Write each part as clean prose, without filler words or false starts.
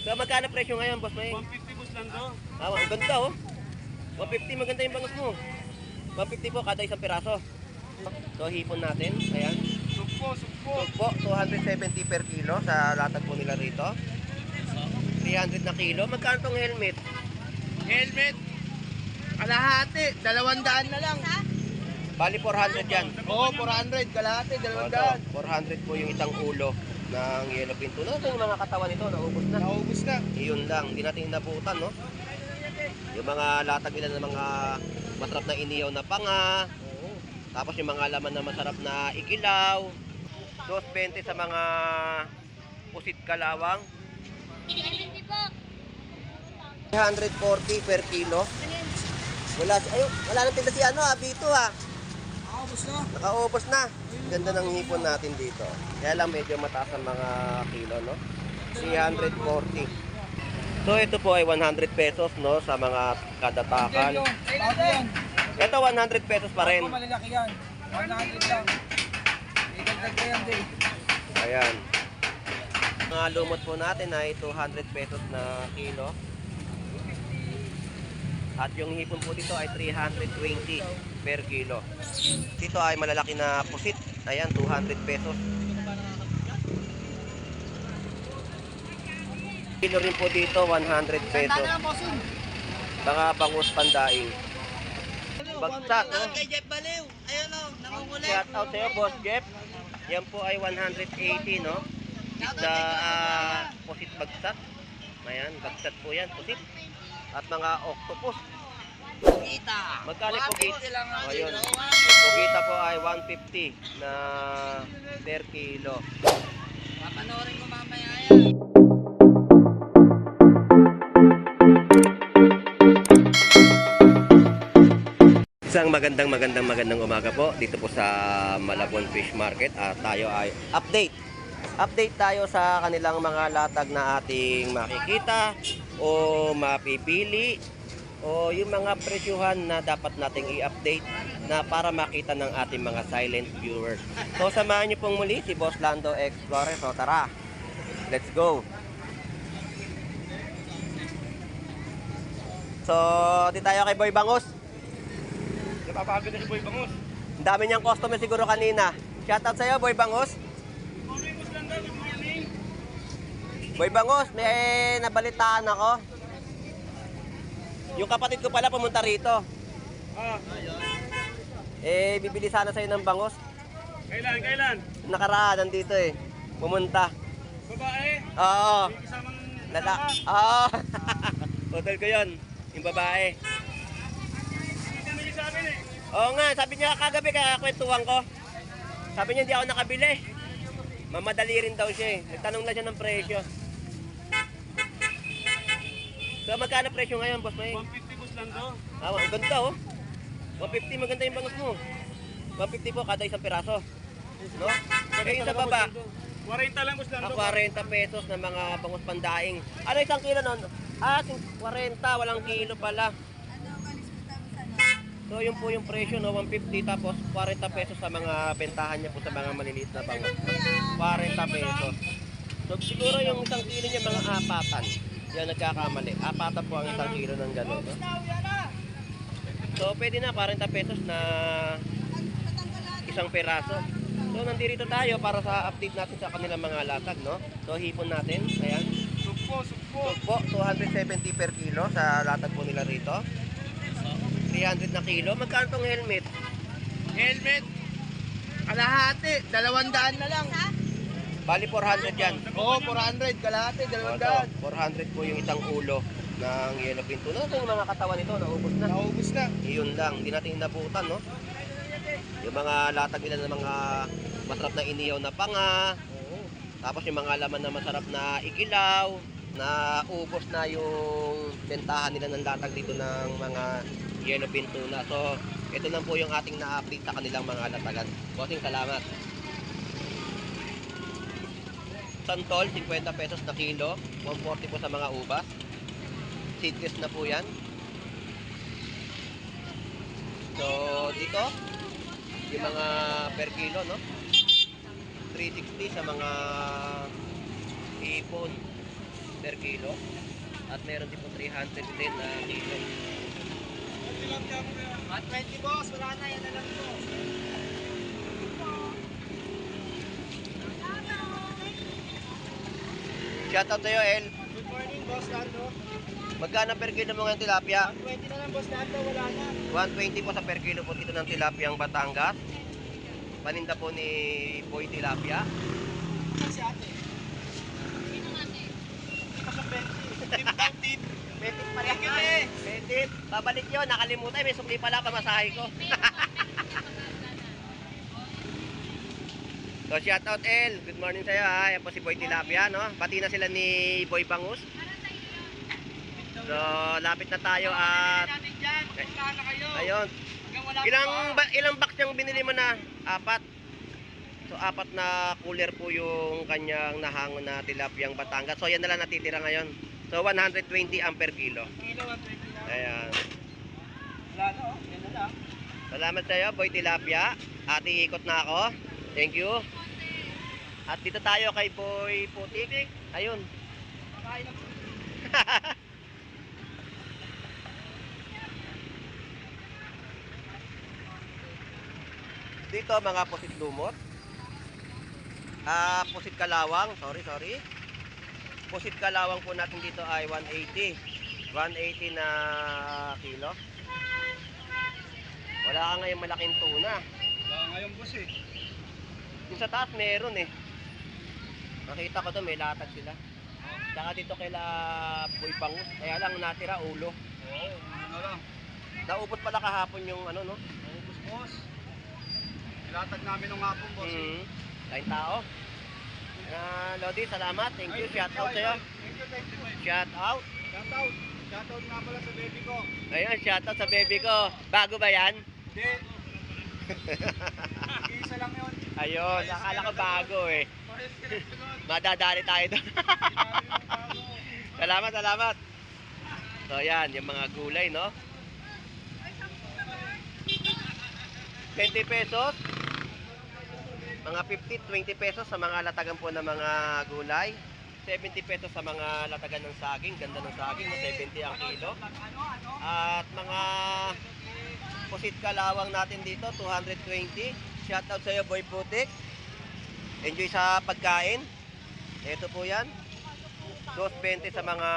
So magkano presyo ngayon, boss May? 150 boss lang to. Ah, ang ganda oh. 150, maganda yung bangus mo. 150 po kada isang piraso. So hipon natin, ayan. Sugpo. Sugpo, 270 per kilo sa latag po nila rito. 300 na kilo. Magkano tong helmet? Helmet. Kalahati. 200 na lang. Bali 400 yan. Oo, 400. Kalahati. 200. 400 po yung isang ulo ng yellow pinto. Ano yung mga katawan nito? Naubos na. Naubos na. Iyon lang. Hindi natin inabutan, no? Yung mga latag nila ng mga masarap na inihaw na panga. Tapos yung mga laman na masarap na ikilaw. 220 sa mga pusit kalawang. 340 per kilo. Wala nang tinda si Abito ha. Naubos na. Nakaubos na. Ganda ng hipon natin dito. Kaya lang medyo mataas ang mga kilo, no? 340. So ito po ay 100 pesos, no, sa mga kadatakan. Bago yan. Ito 100 pesos pa rin. Bago malalaki yan. 100 lang. May dagdag ka yan din. Ayan. Mga lumot po natin ay 200 pesos na kilo. At yung hipon po dito ay 320 per kilo. Dito ay malalaki na pusit. Ayan, 200 pesos. Kilo rin po dito, 100 pesos. Mga bangus pandaing. Bagsak, no? Kay Jeff Baliw. Ayun o, nangungulit. Shout out sa'yo, Boss Jeff. Yan po ay 180, no? Sa pusit bagsak. Ayan, bagsak po yan, pusit. At mga octopus. Pugita. Magkano po gita? O yun. 150. Pugita po ay 150 na per kilo. Papanoorin ko mamaya yan. Isang magandang umaga po dito po sa Malabon Fish Market. At tayo ay update tayo sa kanilang mga latag na ating makikita o mapipili o yung mga presyuhan na dapat nating i-update na para makita ng ating mga silent viewers. So samahan niyo pong muli si Boss Lando Explorer. So tara, let's go! So di tayo kay Boy Bangus. Napapagod na si Boy Bangus. Ang dami niyang customer siguro kanina. Shoutout sa'yo, Boy Bangus. Morning boss lang daw. Good morning. Boy Bangus, may nabalitaan ako. Yung kapatid ko pala pumunta rito. Bibili sana sa'yo ng bangus. Kailan? Nakaraan, nandito eh. Pumunta. Babae. Oo. May kasamang Lala. Oo. Hotel ko yun. Yung babae. Hindi mo sa akin eh. Oo nga, sabi niya kagabi kakakwentuhan ko. Sabi niya hindi ako nakabili. Mamadali rin daw siya eh. Nagtanong na siya ng presyo. So magkano presyo ngayon, Boss May? 150 boss lang to. Ah, ang ganda oh. 150, maganda yung bangus mo. 150 po kada isang piraso. No? Kaya sa baba, 40 lang boss lang to. 40 pesos na mga bangus pandaing. Ano isang kilo nun? 40, walang kilo pala. So yun po yung presyo, no? 150 tapos 40 pesos sa mga bentahan niya po sa mga maliliit na bangus. 40 pesos. So siguro yung isang kilo niya mga apatan. Yan nagkakamali. Apatan po ang isang kilo ng gano'n. No? So pwede na 40 pesos na isang peraso. So nandito tayo para sa update natin sa kanilang mga latag, no? So hipon natin, ayan. Sugpo. Po, 270 per kilo sa latag po nila rito. 300 na kilo. Magkano tong helmet? Helmet. Kalahati. 200 na lang. Bali 400 yan. Oo, 400. Kalahati. 200. 400 po yung isang ulo ng yellow pinto. Ano yung mga katawan nito? Naubos na. Naubos na. Iyon lang. Hindi natin inabutan, no? Yung mga latag nila ng mga masarap na inihaw na panga. Tapos yung mga laman na masarap na ikilaw. Na ubos na yung bentahan nila ng latag dito ng mga yellow pinto na. So, ito lang po yung ating na-update sa kanilang mga latagan. Bossing, salamat. Santol, 50 pesos na kilo. 140 po sa mga ubas. Seedless na po yan. So, dito, yung mga per kilo, no? 360 sa mga ipon. per kilo. At meron din po 310 na kilo. 120 boss, wala na, yan na lang po. Shoutout sa'yo, El. Good morning, boss Lando. Magkano per kilo mo ng tilapia? 120 na lang, boss Lando, wala na. 120 po sa per kilo po dito ng tilapia ang Batangas. Paninda po ni Boy Tilapia. Kasi ate. Hindi pa siya 20. Tip down, tip. Betit pa rin. Thank you, eh. Betit. Babalik yun. Nakalimutan. May sukli pala pamasahe ko. So, shoutout El. Good morning sa'yo ha. Yan po si Boy Tilapia, no? Pati na sila ni Boy Bangus. So, lapit na tayo at... natin dyan, puntahan na kayo. Ayun. Hanggang wala Ilang box yung binili mo na? 4. So, 4 na cooler po yung kanyang nahangon na tilapiyang Batangas. So, yan na lang natitira ngayon. So, 120 ang per kilo. Kilo, 120 na. Ayan. Wala na, oh. Yan na lang. Salamat sa'yo, Boy Tilapia. At iikot na ako. Thank you. At dito tayo kay Boy Putik. Ayun. Makain na po. Dito mga pusit lumot. Pusit kalawang. Sorry. Pusit kalawang po natin dito ay 180. 180 na kilo. Wala ka ngayong malaking tuna. Wala ngayon boss eh. Yung sa taas meron eh. Nakita ko to may latag sila. Saka dito kaila Boy Bangus. Kaya lang natira ulo. Oo, ano lang. Naubos pala kahapon yung ano no. Naubos boss. Ilatag namin ng hapon boss. Kain tao. Lodi, salamat. Thank you. Shout out sa'yo. Thank you. Shout out. Shoutout. Shoutout nga pala sa baby ko. Ayun, shout out sa baby ko. Bago ba yan? Hindi. Isa lang yun. Ayun, akala ko bago eh. Pares ka lang sunod. Madadali tayo doon. Sinabi yung bago. Salamat. So yan, yung mga gulay, no? 20 pesos. Mga 50, 20 pesos sa mga latagan po ng mga gulay. 70 pesos sa mga latagan ng saging. Ganda ng saging, no? 70 ang kilo. At mga pusit kalawang natin dito, 220. Shoutout sa iyo, Boy Putik. Enjoy sa pagkain. Ito po yan. 220 sa mga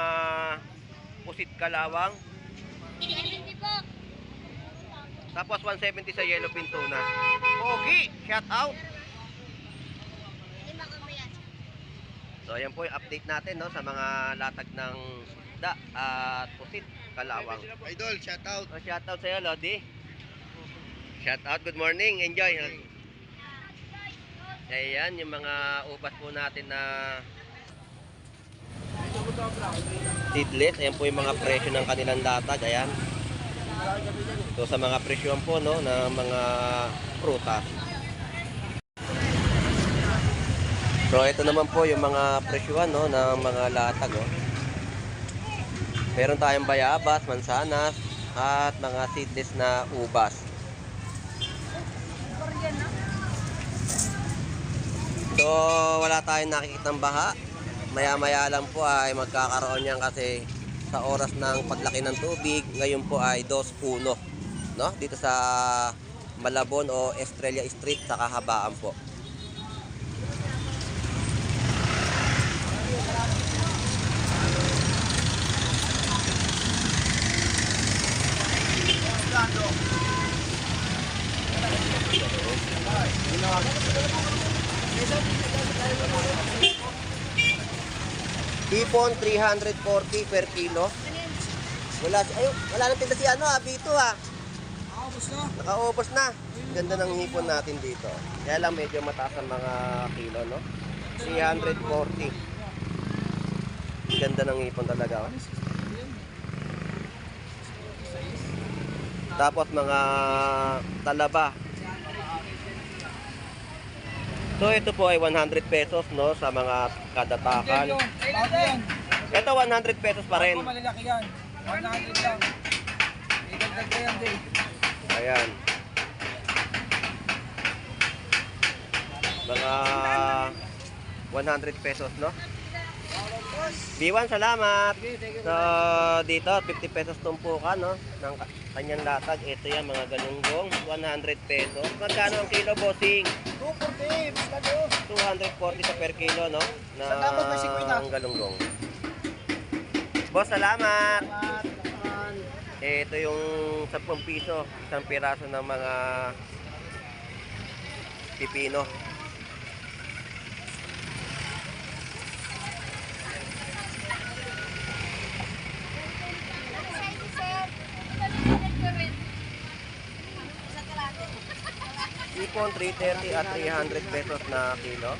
pusit kalawang. 70 po. Tapos 170 sa yellowfin tuna. Pogi! Shoutout! Lima kami yan. So ayan po yung update natin no, sa mga latag ng isda at pusit kalawang. Idol, shoutout. So shoutout sa iyo, Lodi. Shoutout, good morning, enjoy. Ayan yung mga ubas po natin na seedless. Ayan po yung mga presyo ng kanilang latag. Ayan. So sa mga presyo po no, ng mga prutas. So ito naman po yung mga presyuan no, ng mga latag. Oh. Meron tayong bayabas, mansanas, at mga seedless na ubas. So wala tayong nakikitang baha. Maya-maya lang po ay magkakaroon yan kasi sa oras ng paglaki ng tubig, ngayon po ay 2:1, no? Dito sa Malabon o Estrella Street sa kahabaan po. Hipon 340 per kilo. Wala nang tinda si Abito ha. Nakabos na. Nakaubos na. Ganda ng hipon natin dito. Kaya lang medyo mataas ang mga kilo, no? 340. Ganda ng hipon talaga, oh. Tapos mga talaba. So ito po ay 100 pesos no sa mga kadatakan. Bago yan. Ito 100 pesos pa rin. Bago malalaki yan. 100 lang. May dagdag ka yan din. Ayan. Mga 100 pesos no. B1, salamat. So, dito, 50 pesos tumpukan, no? Ng kanyang latag. Ito yan, mga galunggong. 100 pesos. Magkano ang kilo, bossing? 240 sa per kilo, no? Na ang galunggong. Boss, salamat. Ito yung 10 piso. Isang piraso ng mga pipino. Ipon 330 at 300 pesos na kilo.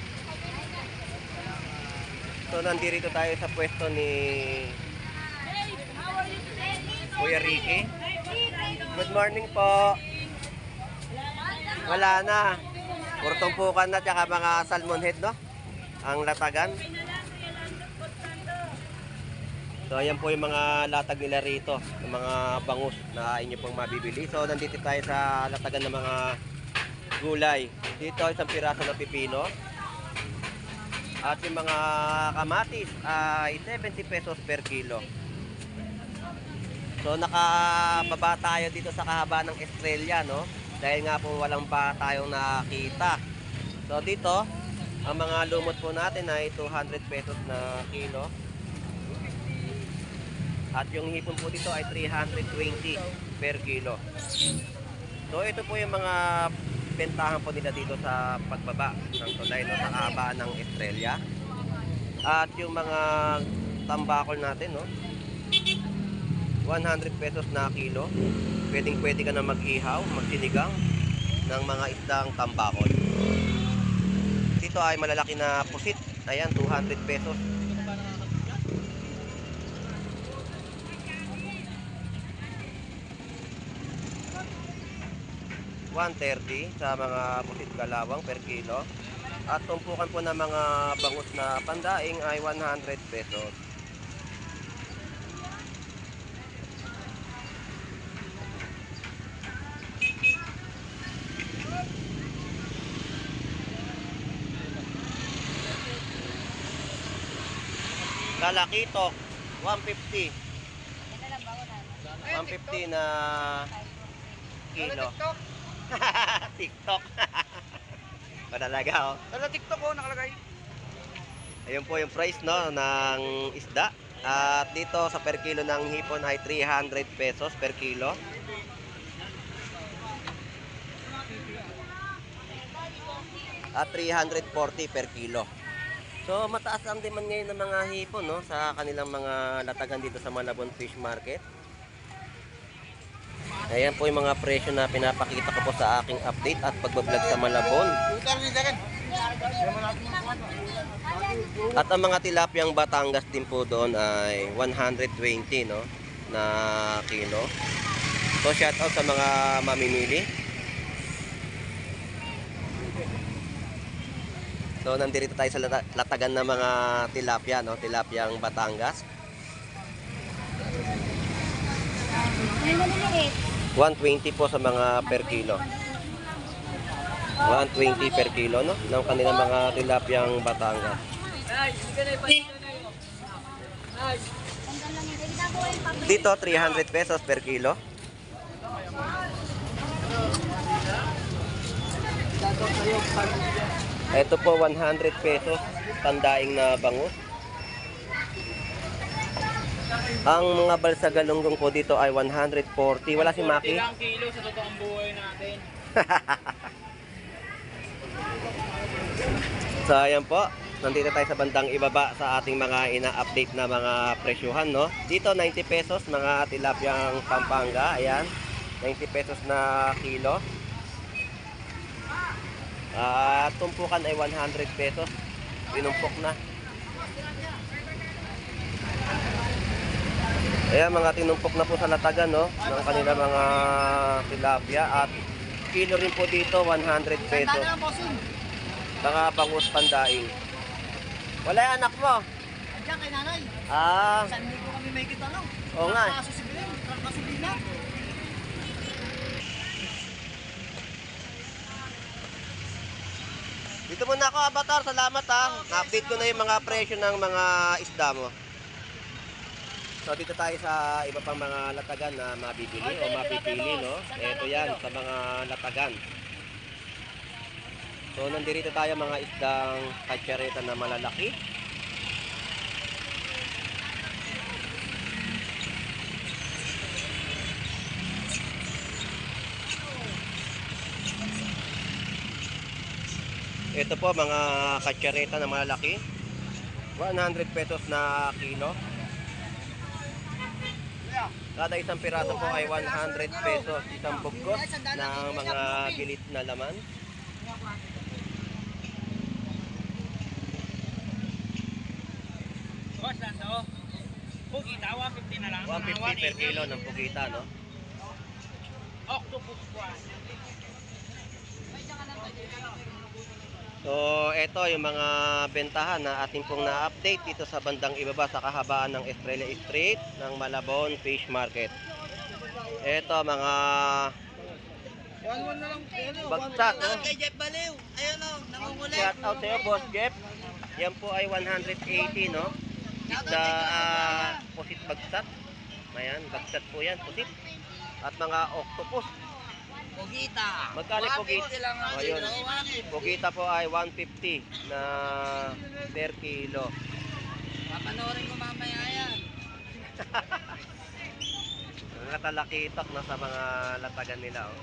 So nandito tayo sa pwesto ni Kuya Ricky. Good morning po. Wala na. Puro tumpukan na tsaka mga salmon head, no? Ang latagan. So ayan po yung mga latag nila rito, yung mga bangus na inyo pong mabibili. So nandito tayo sa latagan ng mga gulay. Dito isang piraso na pipino. At yung mga kamatis ay 70 pesos per kilo. So nakababa tayo dito sa kahaba ng Estrella, no? Dahil nga po walang pa tayong nakita. So dito, ang mga lumot po natin ay 200 pesos na kilo. At yung hipon po dito ay 320 per kilo. So ito po yung mga bentahan po nila dito sa pagbaba ng tulay, no, sa kahaba ng Estrella. At yung mga tambakol natin, no, 100 pesos na kilo. Pwede ka na mag-ihaw, magsinigang ng mga isdang tambakol. Dito ay malalaki na pusit. Ayan, 200 pesos. $130 sa mga pusit kalawang per kilo. At tumpukan po ng mga bangus na pandaing ay 100 pesos. Lalakito, 150. 150 na kilo. TikTok. Padalaga, oh. Dala TikTok ko nakalagay. Ayun po yung price, no, ng isda. At dito sa per kilo ng hipon ay 300 pesos per kilo. At 340 per kilo. So mataas ang demand ngayon ng mga hipon, no, sa kanilang mga latagan dito sa Malabon Fish Market. Ayan po yung mga presyo na pinapakita ko po sa aking update at pagbablog sa Malabon. At ang mga tilapiyang Batangas din po doon ay 120, no, na kilo. So shout out sa mga mamimili. So nandito tayo sa latagan ng mga tilapia, no, tilapiyang Batangas. 120 po sa mga per kilo. 120 per kilo, no, ng kanilang mga tilapiyang Batangas. Dito 300 pesos per kilo. Ito po 100 pesos pandaing na bangus. Ang mga balsa galunggong po dito ay 140. Wala si Maki. Ilang kilo sa totoong buhay natin. So ayan po, nandito tayo sa bandang ibaba sa ating mga ina-update na mga presyuhan, no. Dito 90 pesos mga tilapiyang Pampanga, ayan. 90 pesos na kilo. At tumpukan ay 100 pesos. Pinumpok na. Ayan, mga tinumpok na po sa latagan, no, ng kanila mga tilapia. At kilo rin po dito 100 pesos. Mga bangus pandaing. Wala yung anak mo? Andiyan kay nanay. Ah, Saan ko kami may kita lang? oo nga. Kakasubilan. Dito muna ako, Avatar. Salamat ha. Na-update ko na yung mga presyo ng mga isda mo. So dito tayo sa iba pang mga latagan na mabibili o mapipili, no? Ito yan, sa mga latagan. So nandito tayo mga isdang katsareta na malalaki. Ito po mga katsareta na malalaki. 100 pesos na kilo. Kada isang piraso po ay 100 pesos. Isang bugkos ng mga gilit na laman. Boss, nando. Pugita, 150 na lang. 150 per kilo ng pugita, no? Octopus buwan. So, ito yung mga bentahan na ating pong na-update dito sa bandang ibaba sa kahabaan ng Estrella Street ng Malabon Fish Market. Ito mga 1-1 na lang. bagsak, no? Kay Jeff Baliw. Ayun o, nangungulit. Shout out sa'yo, Boss Jeff. Yan po ay 180, no? Isda pusit bagsak. Ayan, bagsak po yan, pusit. At mga octopus. Pugita. Magkano pugita? lang ang Ayun. kilo. Pugita po ay 150 na per kilo. Papanoorin ko mamaya yan. Mga talakitok na sa mga latagan nila. Oh.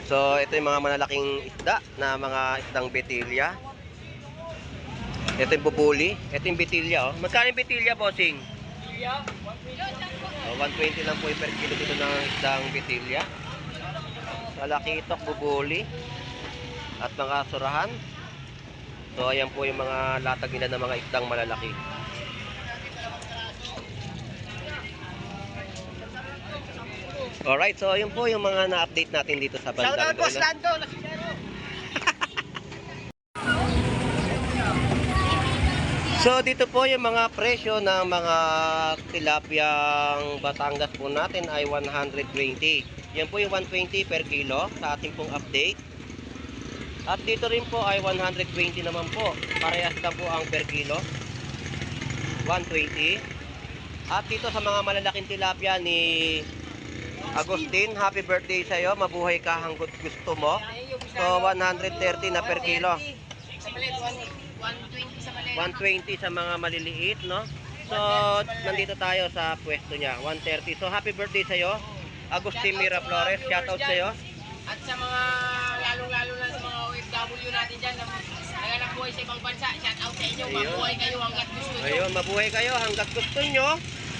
So, ito yung mga malalaking isda na mga isdang betilya. Ito yung bubuli. Ito yung betilya. Oh. Magkano yung betilya, bossing? Oh, 120 lang po yung per kilo dito ng isdang betilya. Talakitok, bubuli. At mga surahan. So, ayan po yung mga latag nila ng mga isdang malalaki. Alright, so yun po yung mga na-update natin dito sa bandang Boss dulo. Lando. So dito po yung mga presyo ng mga tilapiyang Batangas po natin ay 120. Yan po yung 120 per kilo sa ating pong update. At dito rin po ay 120 naman po. Parehas na po ang per kilo. 120. At dito sa mga malalaking tilapia ni Agustin, happy birthday sa iyo. Mabuhay ka hanggang gusto mo. So 130 na per kilo. 120 sa mga maliliit, no? So nandito tayo sa pwesto niya, 130. So happy birthday sa iyo, Agustin Miraflores. Shout out sa iyo. At sa mga lalong-lalo na sa mga OFW natin dyan na naganak buhay sa ibang bansa, shout out sa inyo, Ayun. mabuhay kayo hanggat gusto nyo. Ayun, mabuhay kayo hanggat gusto nyo.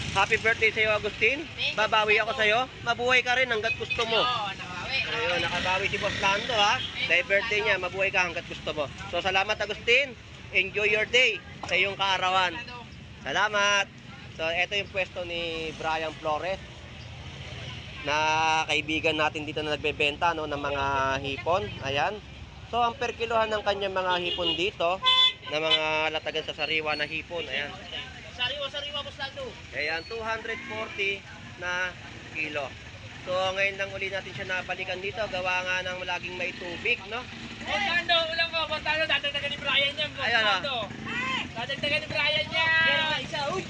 Happy birthday sa iyo, Agustin. Babawi ako sa iyo. Mabuhay ka rin hanggat gusto mo. Oo, nakawi. Ayun, nakabawi si Boss Lando ha. Dahil birthday niya, mabuhay ka hanggat gusto mo. So salamat, Agustin. Enjoy your day sa iyong kaarawan. Salamat. So ito yung pwesto ni Brian Flores na kaibigan natin dito na nagbebenta, no, ng mga hipon. Ayan. So ang per kilohan ng kanyang mga hipon dito na mga latagan sa sariwa na hipon. Ayan. Sariwa, Boss Lando. Ayan, 240 na kilo. So ngayon lang uli natin siya nabalikan dito. Gawa nga ng laging may tubig, no? Boss Lando, ulang ko, Boss Lando, dadagdagan ni Brian yan, Boss Ayan, Lando. Dadagdagan ni Brian yan. Isa, uy.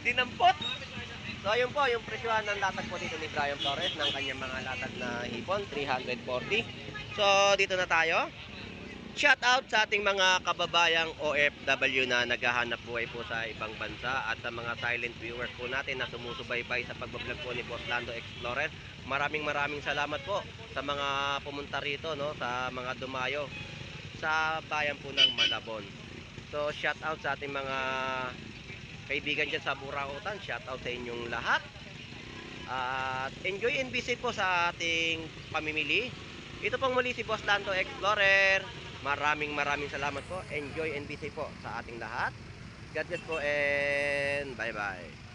Dinampot. So ayun po, yung presyohan ng latag po dito ni Brian Flores ng kanyang mga latag na hipon, 340. So dito na tayo. Shout out sa ating mga kababayang OFW na naghahanap buhay po sa ibang bansa at sa mga silent viewers po natin na sumusubaybay sa pagbablog po ni Boss Lando Explorer. Maraming salamat po sa mga pumunta rito, no, sa mga dumayo sa bayan po ng Malabon. So shout out sa ating mga kaibigan dyan sa Burautan. Shout out sa inyong lahat. At enjoy and visit po sa ating pamimili. Ito pong muli si Boss Lando Explorer. Maraming salamat po. Enjoy and visit po sa ating lahat. God bless po and bye bye.